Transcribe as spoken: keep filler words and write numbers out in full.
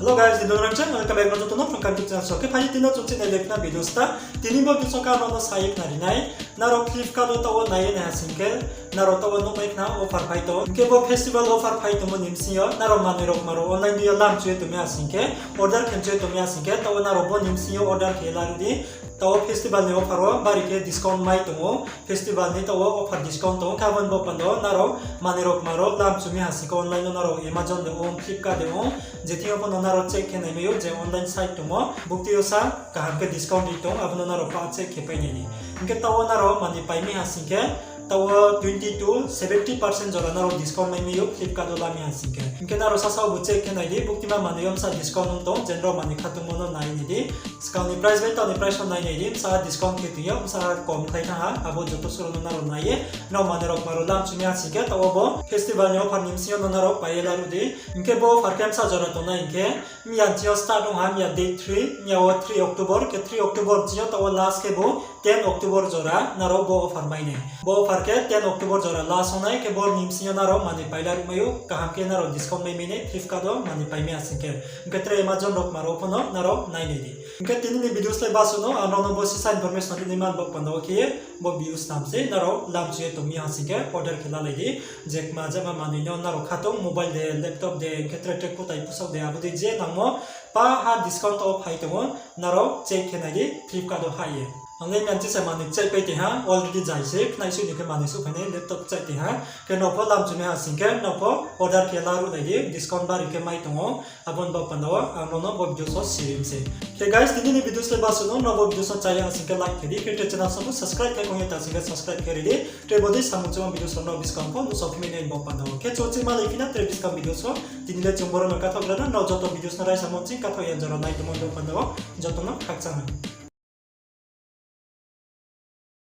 Hello guys, ni dong rang channel welcome back no joto no from Kanti channel so. Khe phai di tini no chung chini le khna video sta. Tini bo video ka no no sa ye khna ri nai. Nrao Flipkart wo taoh wo nai ye nai ha sing khe, nrao taoh wo nuh mai khna offer phai tong. Hing khe bo festival offer phai tongmo ni bsing yo nrao manoi rao kma rao online di yo lam chu ye tong mi ha sing khe, order khe chu ye tong mi ha sing khe, taoh wo nrao bo ni bsing yo order khe la ri di. Taoh wo festival ni offer wo bari khe discount mai tong ou. Festival ni taoh wo offer discount tong ou. Khe abo ni bo panda wo nrao manoi rao kma rao lam chu mi ha sing khe online no nrao Amazon de ong, Flipkart de ong, je thing yo pho no nrao check khe nai mai ou je online site tongmo. Bukti yo sa kaham khe discount ri tong, abo no nrao pa check khe pai nai di. Hing khe taoh wo nrao manoi pai mi ha sing khe, taoh wo twenty to seventy percent jora nrao discount mai mi ou Flipkart wo la mi ha sing khe. Hing khe nrao sasa bo check khe nai di, buktima manoi yo bsa discount ong tong, je nrao manoi khatungmo no nai nai di. Skang ni price bai taoh ni price no nai nai di, bsa discount khe tong yo, bsa kom khlai thanng ha, abo joto suh rao no nrao nai ye, nrao manoi rao kma rao lam chu mi ha sing khe, taoh wo bo festival ni offer ni bsing yo no nrao pai ye la ri di. Hing khe bo offer khe bsa jora tongnai hing khe, miya ni bsing yo start ong ha, miya date three, miya wo three October, khe three October bsing yo taoh wo last khe bo ten October jora nrao bo offer mai nai. Bo offer khe ten October jora last ong nai, khe bo ni bsing yo nrao manoi pai la ri mai ou, kaham khe nrao discount mai mi nai, Flipkart wo manoi pai mi ha sing khe. Hing khe tre Amazon rao kma rao pho no nrao nai nai di. Hing khe tini ni video slái basuh no, ang nrao no bo sisa information ri nai man bo panda wo khe ye, bo video snam se, nrao lam chu ye tong mi ha sing khe order khe lalai di. Je kma jama manoi no nrao khatung, mobile de, laptop de, hing khe tre tre kutai pusaoh de, abo dei je nangmo, pa ha discount wo phai tong ou, nrao check khe nai di, Flipkart wo ha ye. Ang le miya ni bsing se manoi check pai tong ha, already zai se, khnai suh ni khe manoi suh phai nai, laptop check tong ha, khe nrao pho lam chu mi ha sing khe, nrao pho order khe la ri nai di, discount bari khe mai tong ou. Abo ni bo panda wo ang nrao no bo video so siri mi se. Khe guys, tini ni video slái basuh no, nrao bo video so chaya ha sing khe like khe di, khe tre channel so pho subscribe khe kong ye ta sing khe subscribe khe ri di. Tre bo dei samung chungmo video so nrao buskang pho nuhsao phi mai nai bo panda wo. Khe chung chih malai phi na tre buskang video so, tini le chung boro no kathaoh gra na, nrao joto video so no raisa mo ching kathaoh ya jora nai tongmo bo panda wo, joto no khakchang ha.